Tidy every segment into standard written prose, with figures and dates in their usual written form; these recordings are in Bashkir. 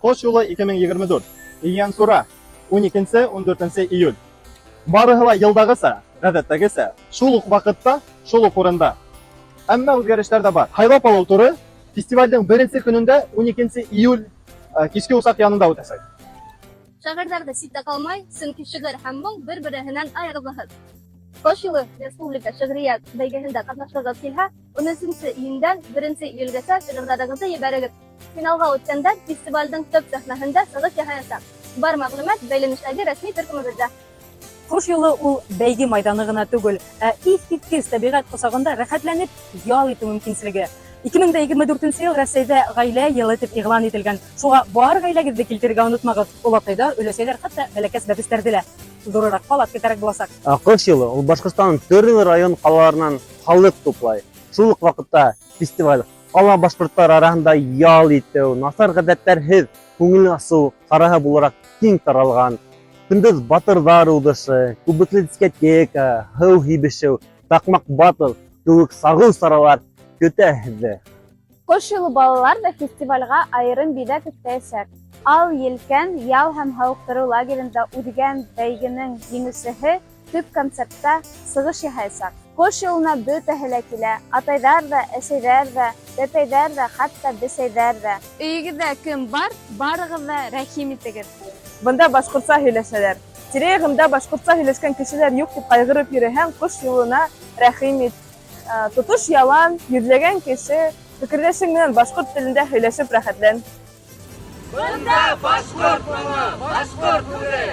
Ҡош юлы 2024. Ейәнсура, 12-14 июль. Барыһы ла йылдағыса, ғәҙәттәгесә, шул уҡ ваҡытта, шул уҡ урында. Әммә үҙгәрештәр ҙә бар. Һайлап алыу туры фестивалдең беренсе көнөндә 12 июль киске усаҡ янында үтәсәк. Шағирҙар ҙа ситтә ҡалмай, сөнки шиғыр һәм моң бер-береһенән айырылғыһыҙ. Ҡош юлы республика шиғриәт бәйгеһендә ҡатнашығыҙ килһә, унөсөнсө июндән беренсе июлгәсә шиғырҙарығыҙҙы ебәрегеҙ. Финалға үткәндәр фестивалдең төп сәхнәһендә сығыш яһаясаҡ. Бар мәғлүмәт бәйләнештәге рәсми төркөмөбөҙҙә. Ҡош юлы ул бәйге майҙаны ғына түгел, ә иҫ-киткес тәбиғәт ҡосағында рәхәтләнеп ял итеү мөмкинселеге. 2024 нче ел Рәсәйҙә Ғаилә йылы дип игълан ителгән. Шуға бар гаиләгеҙҙе килтерергә онотмағыҙ. Олатайҙар, өләсәйләр, хәтта бәләкәс бәпестәрҙе лә. Ҙурыраҡ палатка кәрәк буласаҡ. Ә Ҡош юлы ул Башҡортстанның төрлө район-ҡалаларынан халыҡ туплай. Шул уҡ ваҡытта фестиваль ҡала башҡорттары араһында ял итеү, насар ғәҙәттәрһеҙ күңел асыу сараһы булараҡ киң таралған. Көндөҙ батырҙар уҙышы, күбекле дискотека, һыу һибешеү, таҡмаҡ батл кеүек сағыу саралар көтә һеҙҙе. Ҡош юлы балалар ҙа фестивальгә айырым биҙәк өҫтәйәсәк. Ал елкән ял һәм һауыҡтырыу лагеренда үҙгән бәйгенең еңеүсеһе төп концертта сығыш яһаясаҡ. Ҡош юлына бөтәһе лә килә, атайҙар ҙа, әсәйҙәр ҙә, бәпәйҙәр ҙә, хатта бесәйҙәр ҙә. Өйөгөҙҙә кем бар, барығыҙ ҙа рәхим итегеҙ. Бында башҡортса һөйләшәләр. Тирә-яғымда башҡортса һөйләшкән кешеләр юҡ тип ҡайғырып йөрөһәң, ҡош юлына рәхим ит. Тотош ялан, йөҙләгән кеше, фекерҙәшең менән башҡорт телендә һөйләшеп рәхәтлән. Бында башҡорт моңо, башҡорт һүҙе,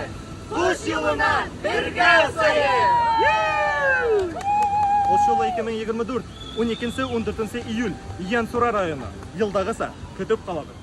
Ҡош юлына бергә осайыҡ! Ҡош юлы 2024, 12-14 июль, Ейәнсура районы. Йылдағыса, көтөп ҡалабыҙ.